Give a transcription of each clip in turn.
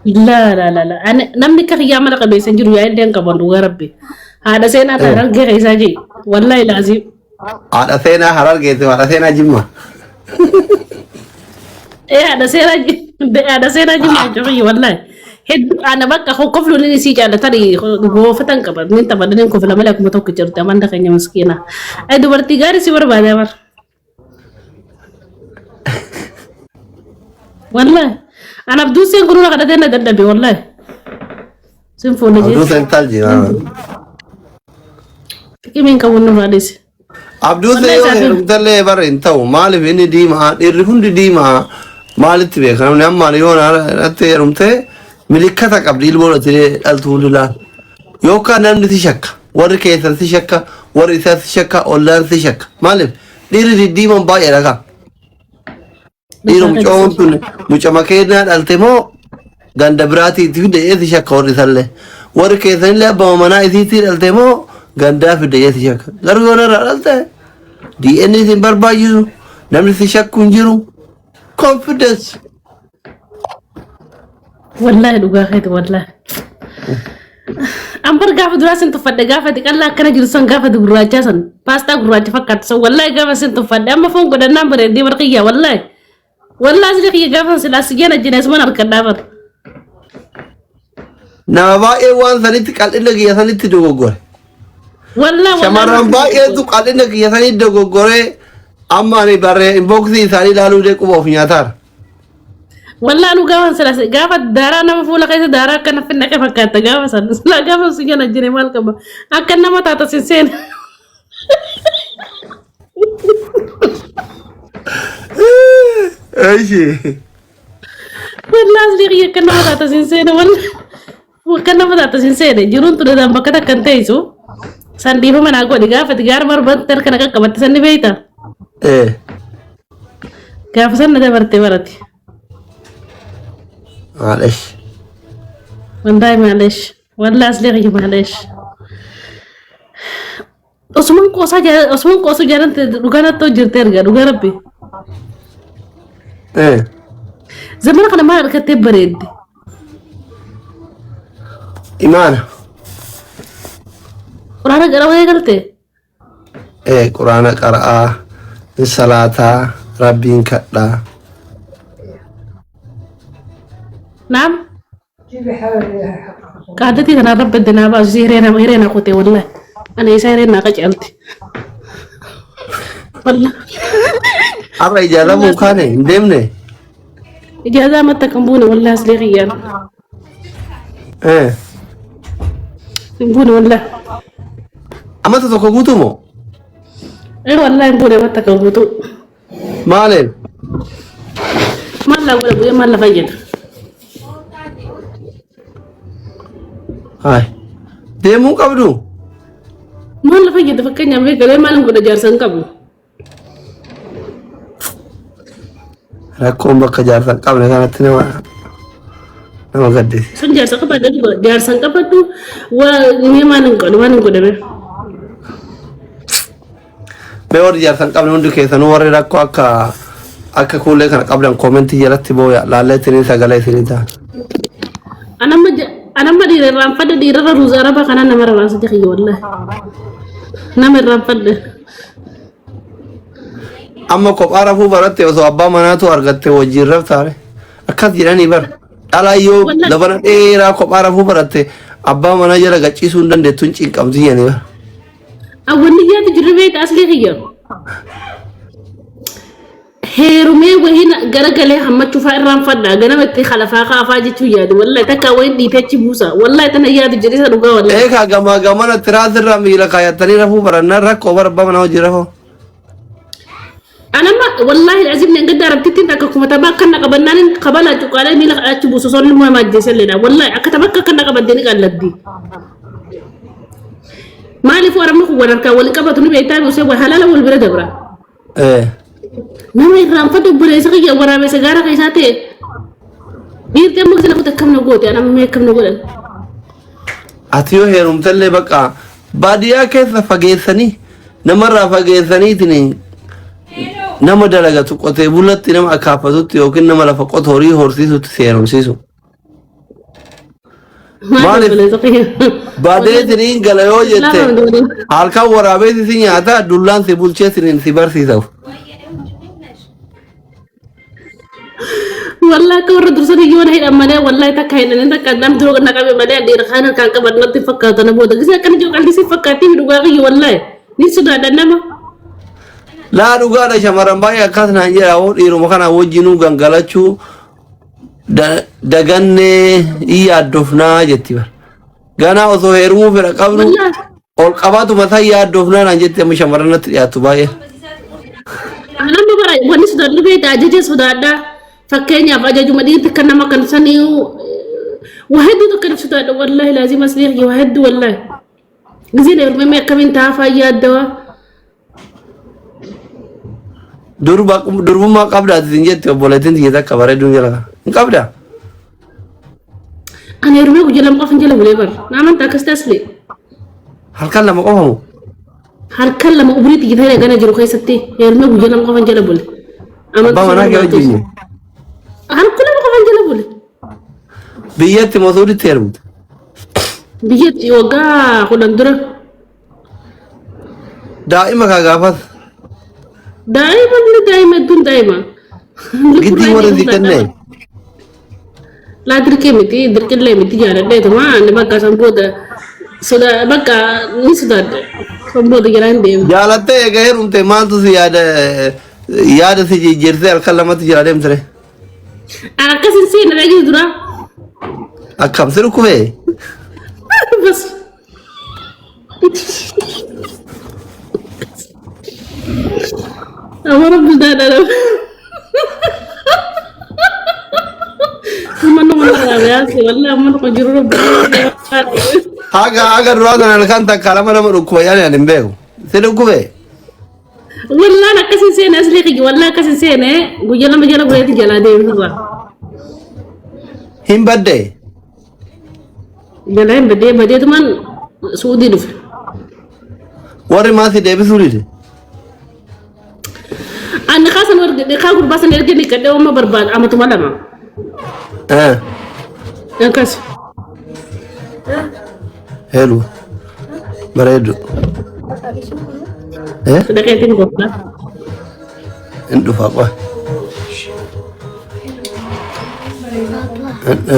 Laa laa laa laa. Ani namni akka kiyyaa mala qabeessa hin jiru yaa illee hin qaban dhugaa rabbi. Haadha seenaa ta'an hargee keessaa jee. Wallaahi laazim. Haadha seenaa Harargeeti haadha seenaa Jimma. Ee haadha seenaa haadha seenaa jimmaa jechuun wallaahi. Hedduu ana bakka kofluun inni sii caala tarii goofatan qaba. Inni taphadhan hin kofla malee akkuma tokko jirti amanda keenya miskiina. Ay dubartii gaarii si barbaada bar. Wallahi. An abduu seen kun nurra kadhatee na dadhabe wallahi. Sin fuula Abduu jee. seen tal jira. Xiqimiin qabu nurraa dhise. Abduu seen Wallahi yoo isaafin. heerumtallee bara hin ta'u maaliif inni diimaa dhiirri hundi diimaa maalitti beeka namni ammaan yoo natti heerumte milikkata qabdi ilmoo natti dhaltu hundi laal. Yookaan namni si shakka warri keessan si shakka warri isaa si shakka ollaan si shakka maaliif dhiirri diddiiman baay'eedha kaa. Dhiira mucoon tun mucama keenyaa dhalte moo ganda biraatii itti fide eessi shakka warri isallee. Warri keessanillee abbama manaa isiitti dhalte moo gandaa fide eessi shakka. Garuu yoo narraa dhalte DNA isin barbaachisu namni si shakku hin jiru. Confidence. Wallaahi dhugaa keeti wallaahi. An bar gaafa duraa sin tuffadhe gaafa xiqallaa akkana jiru san gaafa gurraachaa san paastaa gurraacha fakkaatu san wallaahi gaafa sin tuffadhe amma foon godhannaan bareeddee bar kiyya wallaahi. Wallaahi sila kiyya gaafa silaa si jana jina isuman harkadhaa bar. Nama baay'ee waan sanitti qal'ina kiyya sanitti dogoggore. Wallaahi wallaahi Shamarran baay'eetu qal'ina kiyya sanitti dogoggoree amma ani barree inboksii isaanii ilaaluu illee quba of nyaataara. Wallaa nu gaafa sila gaafa daaraa nama fuula keessa daaraa akka naffi naqe fakkaata gaafa san sila gaafa si jana jire maal qaba akka nama taata si seena. Eeshi. Wallaa asli kiyya akka nama taata si seena wallaa akka nama taata si seena jiruun ture dhaan bakka takka hin teessu san dhiifama naa godhi gaafa ati gaara barbaatte harka na qaqqabatte san ni beekta. Eh. Gaafa san na dabarte barati. Maalesh. Wallaahi maalesh. Wallaahi asli kiyya maalesh. Osuman qoosaa osuman qoosuu jaalante dhugaa natti hojjette erga dhugaa rabbi. Eh. Zamana kana maal argattee bareedde? Imaana. Quraana gara wayii galtee? Ee quraana qara'aa hin salaataa rabbiin kadhaa. Naam. Qaadatii kanaan rabbi adda naa baasu si hiree nama hiree naa kutee wallahi. Ana isaa hiree naa qaceelti. Wallahi. Har'a ijaazaa bu'u kaane hin deemne. Ijaazaa matta kan buune wallahi aslee kiyyaan. Ee Hin buune wallahi. Amata tokko guutuu moo? Ee wallahi hin buune matta kan guutuu. Maaliin? Maal laa godha bu'ee maal la fayyada? Hayi. Deemuu qabdu? Maal la fayyada fakkeenyaaf beekalee maal hin godha jaarsa hin qabu. Rakkoon bakka jaarsa hin qabne kanatti nama nama gaddisiisa. Sun jaarsa qabadhu jaarsa hin qabadhu waa mee maal hin godhu maal hin godhame. Mee warri jaarsa hin qabne hundi keessanuu warri rakkoo akka akka kuulee kana qabdan koomentii jalatti booya laallee isinii sagalee isinii ta'a. Anamma anamma dhiira irraanfadhe dhiirarra ruuza arabaa kanaan nama rabaasa kiyya wallahi. Nama irraanfadhe. Amma kophaa rafuu baratte osoo abbaa manaatu argatte wajjin raftaare akkas jedhanii bar dhalaa yoo Wallahi. labana dheeraa kophaa rafuu baratte abbaa manaa jala gachiisuu hin dandeettu hin cinqamti jedhanii bar. Awwanni yaadu jirri beekta aslii kiyya. Heerumee wahiin garagalee hammachuu fa'aa irraanfadha. Ganama itti kalafaa kaafaa jechuu yaadu. Wallahi takka wahiin dhiitee achi buusa. Wallahi tana yaadu jedhee isa dhugaa wallahi. Eegaa gamaa gamana tiraasirraa miila kaayattanii rafuu barannaan rakkoo bara abbaa manaa wajjin rafuu. Anamma wallahi azim ne gadda arabtittiin takka kuma tapha akka na qabannaan kabala cuqqaalee miila achi buusu osoo inni nama ajjeeselleedha. Wallahi akka tapha akka na qabadde ni qalladdi. Maaliif arabni kun wal harkaan wal qabatu ni beektaa osoo wal halaala wal bira dabra. Eh. Nama irraanfatu obboleessa kiyya waraabessa gaara keessaa ta'e. Dhiirti amma sila kuta akkam na goote ana amma akkam na godhan. Ati yoo heerumtellee bakka baadiyyaa keessa fageessanii namarraa fageessaniitiin nama dalagatu qotee bulatti nama akaafatutti yookiin nama lafa qotu horii horsiisutti si heerumsiisu. Maal Maaliif obboleessa kiyya? badeetiniin gala yoo jette Islaama miti. halkan waraabeeti si nyaata dullaan si bulcheetiniin si barsiisa. Wallahi akka warra dursan iyyuu na hidhan malee wallahi takka hidhanii takka nam dura na qabe malee dhiira kaan harkaan qaban natti hin fakkaatu na booda gisee akkana jiru qalbii si fakkaatti dhugaa kiyya wallahi ni sodaadha nama. Laa dhugaadha shamarran baay'ee akkas naan jedha hoo dhiiruma kana wajjinuu gangalachuu dagannee hin yaaddofnaa jetti bara. Ganaa osoo heerumuu fedha qabnu Wallahi ol qabaatuma san yaaddofnaa naan jetti amma shamarran natti dhiyaattu baay'ee. Nama bara wanni sodaadhu beekta ajaja sodaadha. Fakkeenyaaf ajajuma dhiirti kan nama kan sanii waa hedduu tokko naf sodaadha wallahi laazima asliif waa hedduu wallahi. Giseen heerumee akkamiin taafaa yaaddawaa. Durba durbummaa qabda ati sin jetti obboleettiin tiyya takka bareeduun jala kana. Hin qabda. Ani heerumee guyyaa lama qofa hin jala bulee bara. Na amantaa akkas taasise. Halkan lama qofa moo? Halkan lama umrii tiyya ta'e gana jiru keessatti heerumee guyyaa lama qofa hin jala bule. Abbaa manaa kee wajjin moo? Halkan lama qofa hin jala bule. Biyyatti moo Suuditti heerumte? Biyyatti waggaa 10 dura. Daa'ima kaa gaafas. Daa'ima illee daa'ima hedduun daa'ima. Giddii warri si kenne. Laa dirqii miti dirqillee miti jaaladheetuma ani bakka san booda soda bakka ni sodaadhe san booda jalaa hin deemu. Jaalattee eega heerumte maaltu si yaada yaada si jijjiirtee halkan lamatti jira deemtire. Akkas hin seenne dhagii dura. Akkam si dhukkubee? Bas. Amara buldaadha. Amma nama raabyaase wallahi amma nama jiru rabbi. Haga haga duraa sana halkan takka lama nama dhukkuba yaani ani hin beeku. Si dhukkubee? Wallaan akkas hin seene asli kiyya wallaan akkas hin seene guyyaa lama jala buleeti jalaa deemsisa. Hin baddee? Jalaa hin badee badeetumaan suudii dhufe. Warri maasii deebisuu dide. Ani kaasan erga kaa gurbaa san erga niqadhee oma barbaada amatuma lama. Eh, Akkas. Heelu. Bareedu. Eh, Dhaqeetiin gooftaa. Hin dhufa qoy.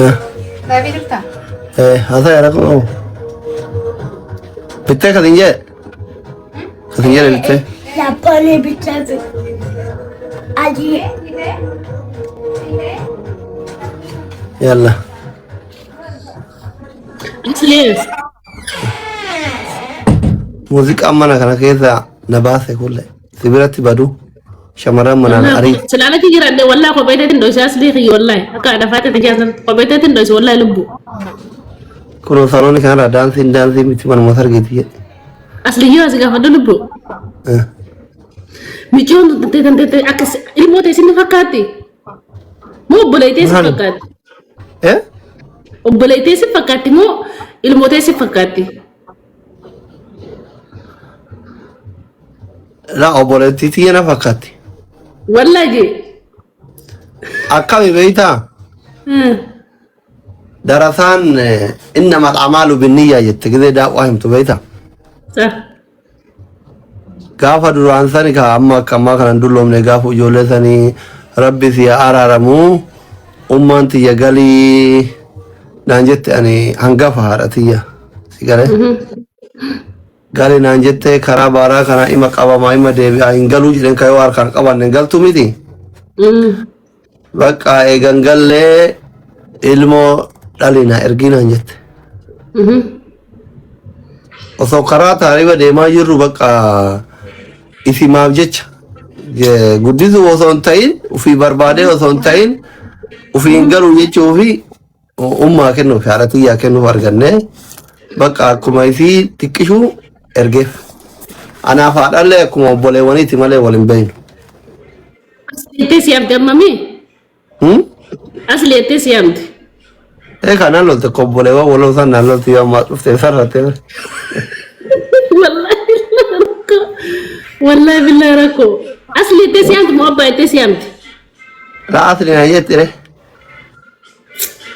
Eh, Baay'ee jirta? eh, haasaa yaada qabu. Bittee kan hin jedhe. Kan hin jedhe bittee. Jaappaanii bittaa adii. Yalla. Aslees. Muuziqaan mana kana keessa na baase kulle. Si biratti badu. Shamarran manaan arii. Silaalatti jiraadhe wallaahi kophee teetiin dhoyse aslii kiyya wallaahi akka haadha faatee tajaajila kophee teetiin dhoyse wallaahi lubbu. Kunoo sanoonni kanarraa daansiin daansii miti manuma sargiiti jedhe. Asliyyoo as gaafadhu lubbu. Eh. Micoon tantee tantee akka ilmoo ta'e sinni fakkaatti. Moo obboleettee si Maali? fakkaatti? Eh? Obboleettee si fakkaatti moo ilmoo ta'e si fakkaatti? Laa obboleettii tiyya na fakkaatti. Wallaahi jee. Akkami beektaa? Darasaan innamal amaalu binniyyaa jette gizee daawwaa himtu beektaa? Sah. Gaafa duraan sani ka amma akka ammaa kanan dulloomne gaafa ijoollee sanii rabbi si haa araaramu ummaan tiyya galii naan jette ani hangafa haadha tiyya si galee. Gali naan jettee karaa baaraa kana ima qabamaa ima deebi'aa hin galuu jedheen kayoo harkaan qabanne hin galtu miti. Bakka eegan gallee ilmoo dhalina ergii naan jette. Osoo karaa taariba deemaa jirru bakka isimaaf jecha guddisuu osoo hin ta'in ofii barbaadee osoo hin ta'in ofii hin galuu jechuu fi ummaa kennuuf haadha tiyyaa kennuuf arganne bakka akkuma isii xiqqishuu ergeef. Anaaf haadhallee akkuma obboleewwaniiti malee wal hin beeknu. Asleettee si yaamte ammamii? Hmm? Asleettee si yaamte. Ee kan naan lolte akka obboleewwan waloo isaan naan lolte yoo ammaa dhuftee sarrattee. Wallaahi billahi rakkoo. Wallaahi billahi rakkoo. Asleettee si yaamte moo abbaa jettee si yaamte? Laa asli naan jette.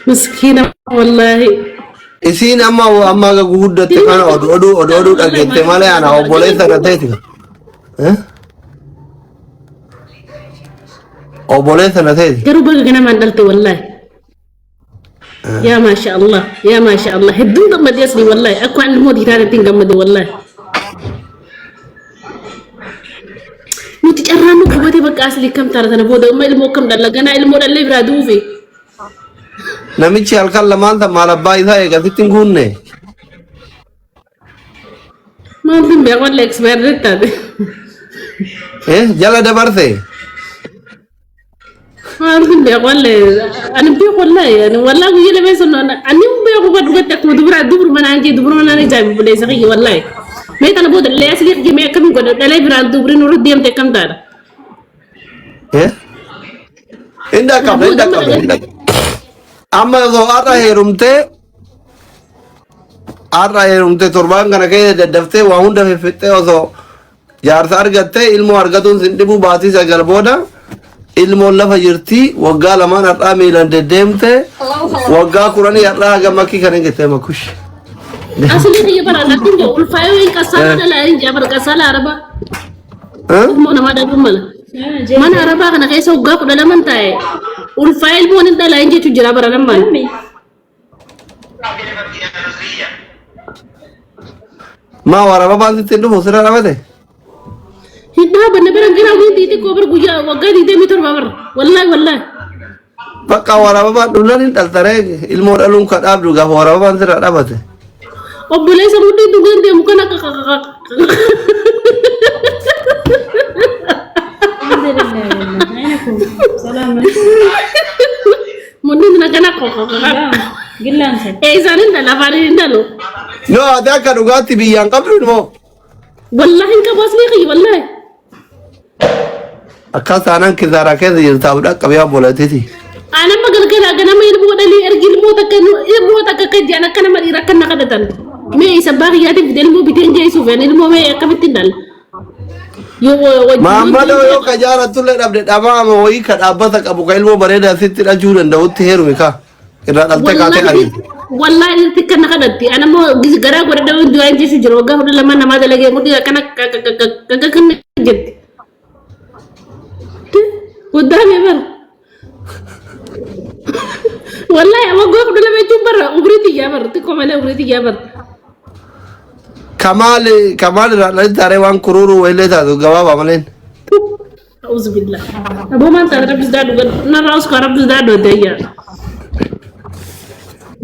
Miskiina wallaahi. Isiin amma amma aga guguddatte kana oduu oduu oduu oduu dhageette malee ana obboleessa na ta'eeti. Eh? Obboleessa na ta'eeti. Garuu baga ganamaan dhalte wallaahi. Yaa maasha Allah yaa maasha Allah hedduun gammadee asli wallaahi akka waan ilmoo dhiiraa ittiin gammade wallaahi. Nuti carraan nu qabatee bakka asli kam taara sana booda amma ilmoo kam dhalla ganaa ilmoo dhallee biraa duufe. Namichi halkan lamaan tan maal abbaa isaa eegasitti hin guunne. Maaltu hin beeku wallee expert taate. Eh? Jala dabarte. Maaltu hin beeku wallee ani beeku wallaahi ani wallaahi guyyaa lameen sun ani hin beeku ba dhugatti akkuma dubara dubru manaan jee dubru manaan ijaabi buleessa kiyya wallaahi. Mee tana booda dhalee asli kiyya mee akkamiin godha dhalee biraan dubri nurra deemte akkam taata. Eh? Hin Kana dhaqqabne hin booda amma dhaqqabne hin dhalee dhaqqabne. Amma osoo har'a heerumtee har'a heerumtee torbaan kana keessa daddaftee waa hunda fiffixxee osoo jaarsa argattee ilmoo argatuun sin dhibuu baatii 9 booda ilmoon lafa jirti waggaa lamaan har'aa miilaan deddeemte waggaa 10 har'aa haga makkii kan hin gettee makkush. Asli kiyya bara lakkin jaa ulfaayoo hin qasaala dhalaa hin jaa bara qasaala arabaa. Ilmoo namaa dhabuu mala. Mana arabaa kana keessa waggaa 12 taa'e ulfaayee ilmoon hin dhalaa hin jechuun jira bara lammaan. Maa waraaba baansitti hin dhufu sirra dhabate? Hin dhaabanne bara gara wiintii xiqqoo bara guyyaa waggaa 27 bara wallaahi wallaahi. Bakka waraaba baan dhufnaan hin dhaltaree ilmoo dhaluun ka dhaabdu gaafa waraaba baan sirra dhabate. Obboleessa mudhii dhugaan deemu kan akka mudhiin akkana Eessaan hin dhala afaan hin dhalu. No ati akka dhugaatti biyyaan qabdu immoo Wallaahi hin qabu asli kiyya wallaahi. Akkas taanaan kisaaraa keessa jirtaaf dhaqqabee obboleettiti. Aan amma galgala ganama ilmoo dhalii ergi ilmoo takka ilmoo takka akka jiran akka nama dhiira akka na kadhatan. Mee isa abbaa kiyyaatiif fide ilmoo biteen geessuuf ani ilmoo mee akkamitti dhala. Yoo wajjin Maammadoo yoo ka jaalattullee dhabde dhamaama wayii ka dhaabbata qabu ka ilmoo bareedaa sitti dhalchuu danda'utti heerumi ka. Irraa dhaltee kaatee ariiti. Wallaahi dhiirti akka na kadhatti. Ana immoo garaa godhadha waan du'aa hin jechu jira. Waggaa 12 namaa dalagee mudhii akkana akka kana jetti. Guddaa mee bara. Wallaahi waggaa 12 jechuun bara umrii tiyyaa bara xiqqoo malee umrii tiyyaa bara. Kamaal kamaal irraa dhalti taaree waan kuruuruu wayillee taatu gabaabaa maleen. Auzu billah. Aboo maal taate rabbi sodaadhu gad narraa uskaa rabbi sodaadhu adda ayyaa.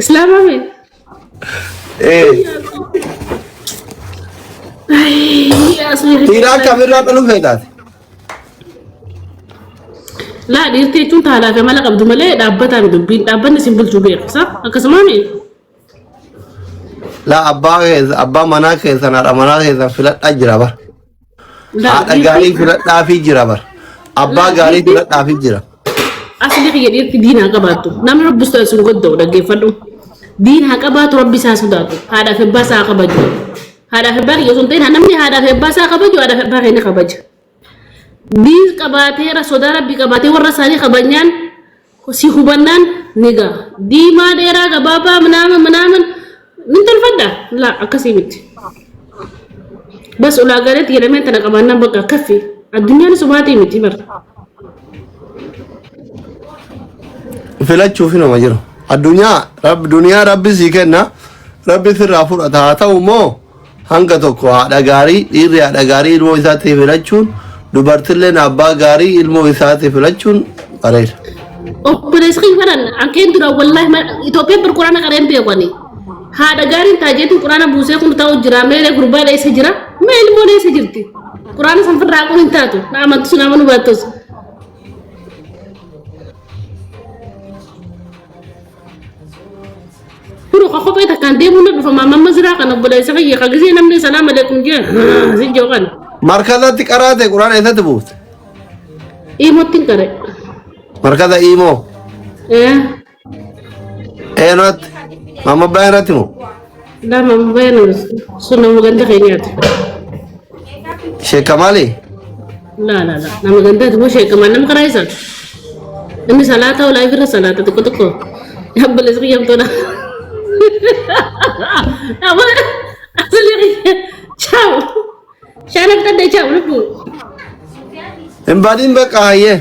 Islaamaa mee? Ee. Dhiira akkamirraa dhaluu feetaati? Laa dhiirti jechuun taalaa fi amala qabdu malee dhaabbataa miti dubbiin dhaabbanni isin bulchuu beeku sa akkasumaa mee? Laa abbaa keessa abbaa manaa keessan haadha manaa keessan filadhaa jira bar. Laa Haadha dhiirti gaarii filadhaafii jira bar. Abbaa laa gaarii dhiirti filadhaafii jira. Asli kiyya dhiirti diin haa qabaattu. Namni rabbi sodaatu sun godda'u dhaggeeffadhu. Diin haa qabaatu rabbi isaa sodaatu. Haadhaa fi abbaa isaa haa kabaju. Haadhaa fi abbaa kiyya osoo hin ta'in namni haadhaa fi abbaa isaa kabaju haadhaa fi abbaa keenya kabaja. Diin qabaateera sodaa rabbi qabaatee warra isaanii kabajnaan si hubannaan ni ga'a. Diimaa dheeraa gabaabaa minaamin minaamin ni tolfadha. Laa akkasii miti. Bas ulaagaalee jedhamee tana qabaannaan bakka kaffi. Addunyaan sobaatii miti bara. Filachuuf hinuma jiru. Addunyaa rabbi duniyaa rabbi sii kenna rabbi sirraa fudhata haa ta'u immoo hanga tokko haadha gaarii dhiirri haadha gaarii ilmoo isaatti filachuun dubartilleen abbaa gaarii ilmoo isaatti filachuun bareeda. Obboleessi kiyya baran ankeen dura wallaahi Itoophiyaan bar quraana qareen beekani. Haadha gaariin taajeetiin quraana buusee kun ta'u jira meelee gurbaan eessa jira mee ilmoon eessa jirti. Quraana san firraa kun hin taatu na amantu sun amanuu baattus. Kun ka kophee takkaan deemuu na dhufa maamma ziraa kan obboleessa kiyya ka gisee namni salaam alaikum jee sin joo kana. Markazatti qaraate quraana eessatti buufte? Iimootti hin qare. Markaza iimoo Eh, eenyutti? Maamma abbaa irratti moo? Lama bayan sun nama ganda keenyaati. Sheek Kamaali? La la la nama gandaati moo sheekamaan nama karaa isaa. Inni salaata olaa irra salaata tokko tokko. Obboleessi kiyya hamtuudha. Amma asli ciao. Shaanaf tadde ciao lubbu. Hin badin bakka hayyee.